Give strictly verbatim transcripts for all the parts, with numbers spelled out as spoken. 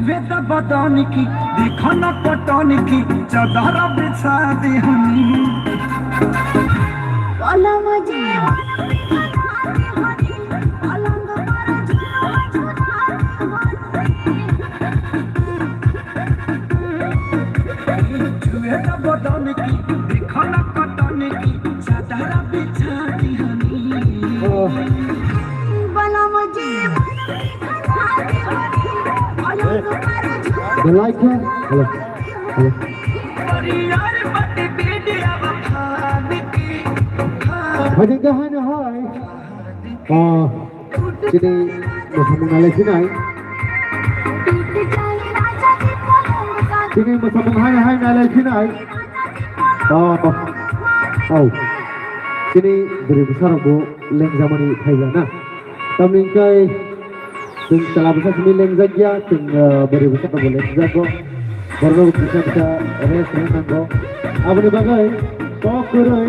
वेद बदन की देखो न पटन की चादर बिछा दी Honey. Belai khe. Hello. Hello. Hoi, hoi, hoi. Oh, chini mwsamung nai lai phinai. Chini mwsamung hai hai nai lai phinai. Oh, oh. Chini bwrwi bwsarokbo lengjamani phaila na. Tamni hwnkhe chwng chwla bwsa simi lengjak ya, chwng, uh, bwrwi bwsarokbo lengjago. Borok bwsa bwsa rest rwna nango. Aboni bagwi kok kwrwi,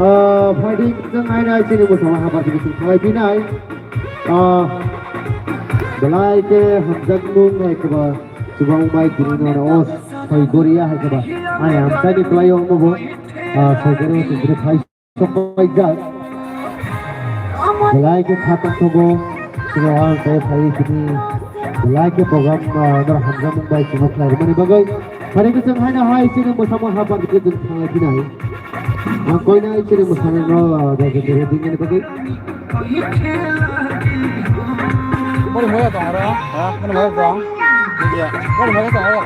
uh, fighting chwng aina chini mwsamung hapar simi chwng khalai phinai. Ah, belai khe hamjakmung hai khe ba chubang bai tini no o soi goria hai khe ba. Ani amchaini kwlai o omo bo, ah, soi goria o tini khai sok bai jak. Belai khe kha tong thogo. Tini o ang tei phai tini belai khe program, ah, no hamjakmung bai chwng khlai rwmani bagwi. Phai khe chwng haino hai chini mwsamung hapar khe chwng thanglai phinai. Ang koinai chini mwsamung no, ah, bai khe bere dingni bagwi. Bori moya tong oro. Ha? Bori moya tong. Iya. Bori moya tong oro.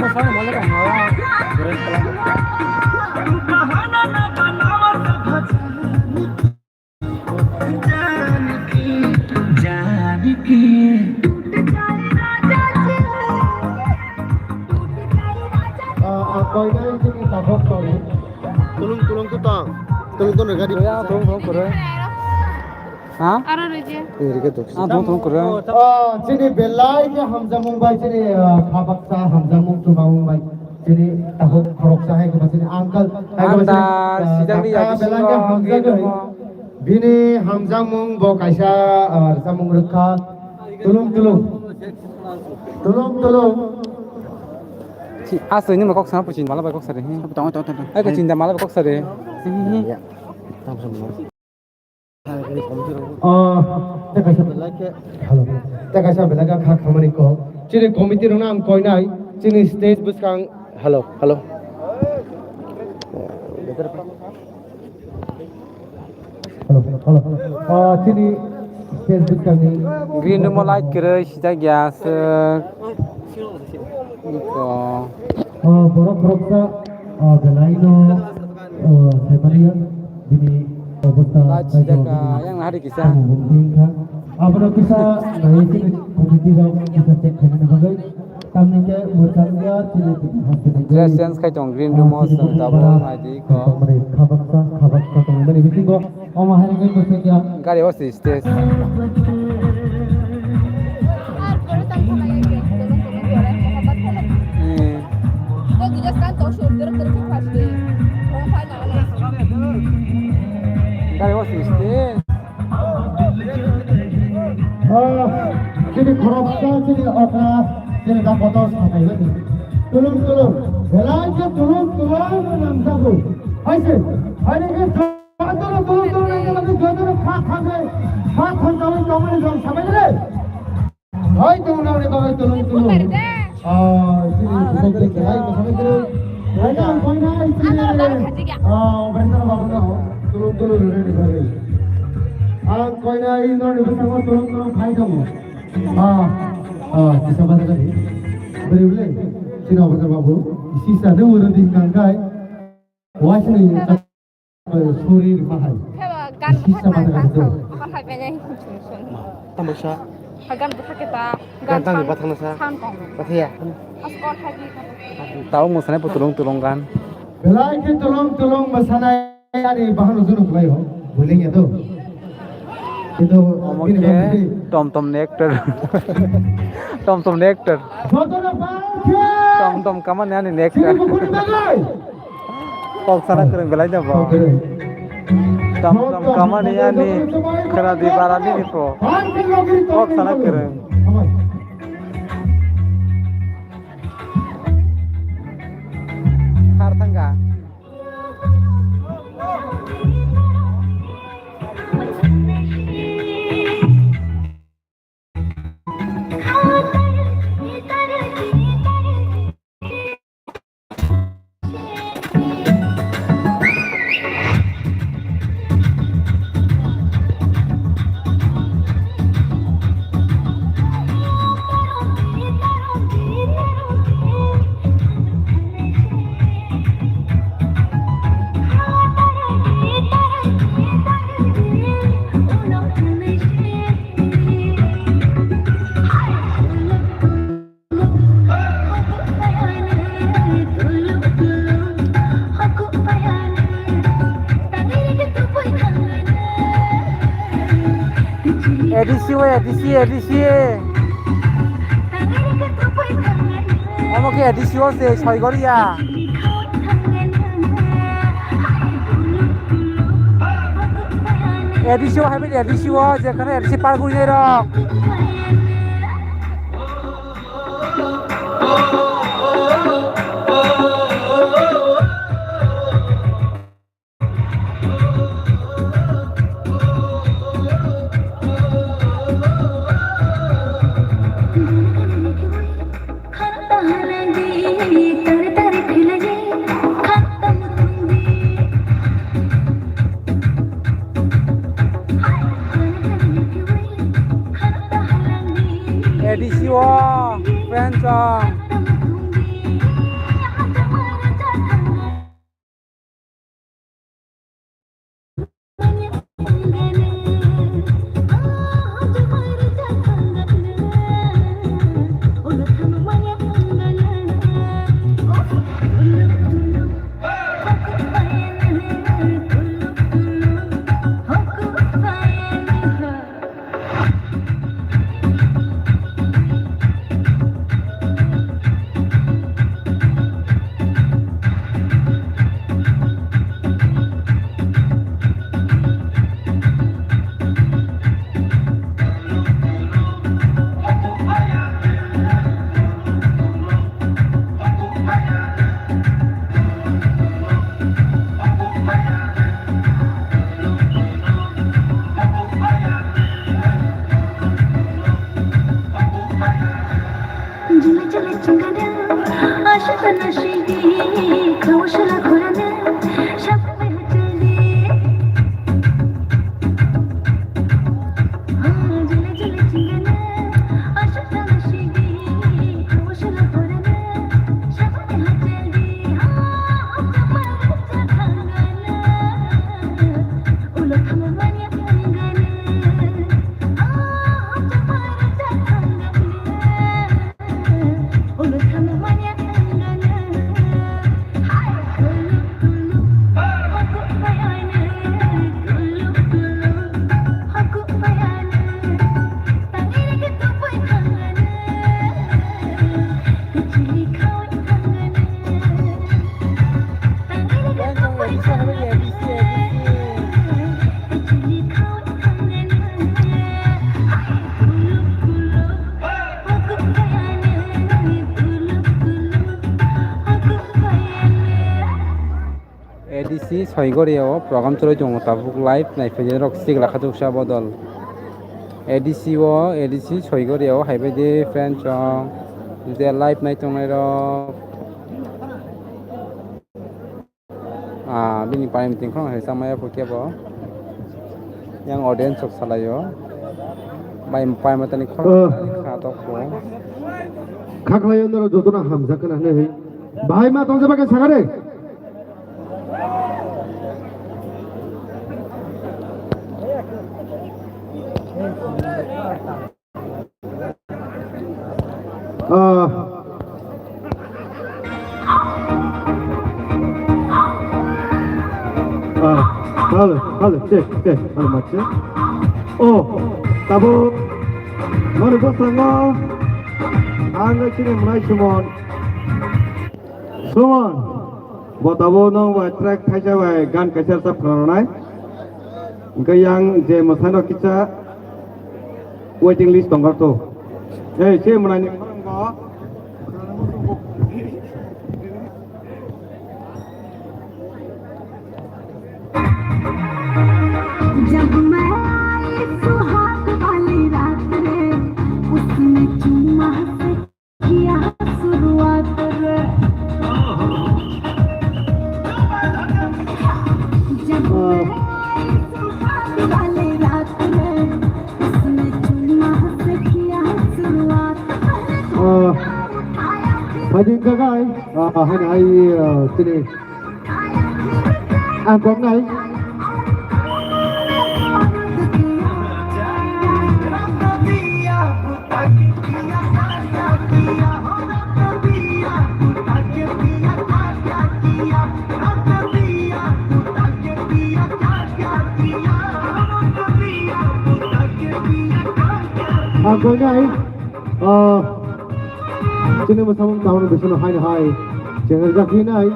Bori moya tong oro. Ah, ah, koinai chini tabok tong. Tulung tulung tu tong. Tulung tulung gari. Ya, tulung tulung kore. Ha? Aro rije. Ini rike tu. Ah, tulung tulung kore. Oh, chini belai khe hamjakmung bai chini, ah, phabaksa hamjakmung chubamung bai. Chini tabok khoroksa hai khe chini uncle. Hai khe chini, Andar, ah, sijak ni kaka ya, belai khe bisingo, hamjak gini bai. Dong. Bini hamjakmung bo kaisa, ah, rwchapmung rwkha. Tulung tulung. Tulung tulung. Chi, aswk ni kok sana puchin mala bai kok sari. Tong tong tong tong. Ai ko chinda mala bai kok sari. Ya. Tong tong. Oh, teka sa belai khe. Hello. Teka sa belai khe kha khamani ko. Chini committee rokno ang koinai. Chini stage bwskang. Hello, hello. Hello, hello. Ah, chini stage bwskangni green room o light kwrwi sijak ya aswk. Iko. Ah, borok khoroksa, ah, belaino, ah, saimaliya bini obostha light sijak ka, yang hari kisa. Abono kisa nai chini committee rok kisa check khainani bagwi. Tamni khe mwchangya chini haste nai. Dress change khai tong green room o, ah, chini chwng tabuk para nai di ko. Tongmani khabaksa, khabaksa tongmani bisingo omo hai nai mwchangya. Gari o si stage. Hmm. Gari o si stage. Ah, chini khoroksa, chini okra, chini da kotor sakai bani. Tulung tulung, belai khe tulung tulung nang jago. Hai se, hai ni khe tulung tulung nang jago, jodoh kha kha se, kha kha jago, tongmani jong sabai le. Hai tulung nang ni bagai tulung tulung. Ah, chini khoroksa, hai ko sabai le. Hai ang koi nai chini. Ah, bentar babu no, tulung tulung ni bagai. Ang koi nai no ni bagai tulung tulung khai jago. Ah, ah, kisa bata kari. Beri beli. Sini apa babu? Isi sana udah di kangkai. Wah sini. Suri mahal. Isi sama dengan itu. Tamo sa. Hagan buka kita. Gantang di batang sa. Bataya. Askor lagi. Tahu musane putulung tulung kan. Belai ke tulung tulung masana. Ani bahano jono khlai ho, building ya to. Kintu omo bini khe bangwi tom tom ni actor. Tom tom ni actor. Jotono bangkhe tom tom kamani ani ni actor. Sini bukhuri bagwi. Kok sana kwrwng belai da bo. Kok kwrwng. Tom tom kamani ani khwna di barani ni po. Bangkhe logri tom. Kok sana kwrwng. Amai. A D C, A D C. Omo khe A D C o se soi gori ya. A D C o hai bai A D C o, jekhane A D C par guri nai rok. A D C o, friends, o. A D C Soigoriya o program choli tongo, tabuk live naiphai rok sigla khatuksa bodol. A D C o, A D C Soigoriya o haibai de friends rok, je live nai tongnai rok. Ah, bini paimtwng khorang hai chamaya pho kebo. Yang audience rok salaio. Bai paima tani khorang kha tok pho. Khaklaio norok jotono hamjakgwna hinwi. Bahai ma tongsa bagwi sakha de. Ah. Ah, halo, halo, check, check, halo, mic check. Oh, tabuk, mani bwskango, ang chini mwnai Suman. Suman, bo tabuk nwng bai track thaisa bai gan kaisa rwchap khwna rwnai. Hwnkhe yang je mwsai no kisa waiting list tongkha to. Ei, se mwnai ni khorang bo. जब मैं आई सुहाग वाली रात रे, उसने चूमा से किया शुरुआत रे। जब मैं आई सुहाग वाली रात रे, उसने चूमा से किया शुरुआत। Phaidi wngkha khe, ah, haino hai, ah, chini ang koknai. Ang koinai, ah, chini mwsamung taun bisino haino hai chengel jakhinai.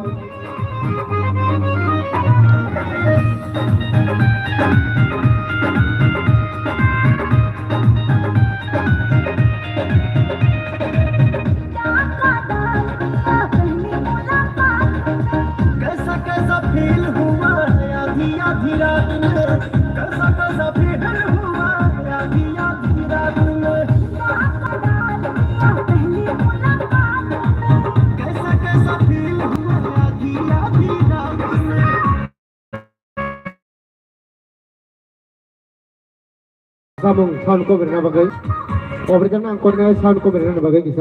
कैसा कैसा फील हुआ है आधी आधी रात में, कैसा कैसा फील हुआ है आधी आधी रात में, कैसा कैसा फील हुआ है आधी आधी रात में। Samung sound cover na bagwi. Cover jang ang koinai sound cover na bagwi kisa.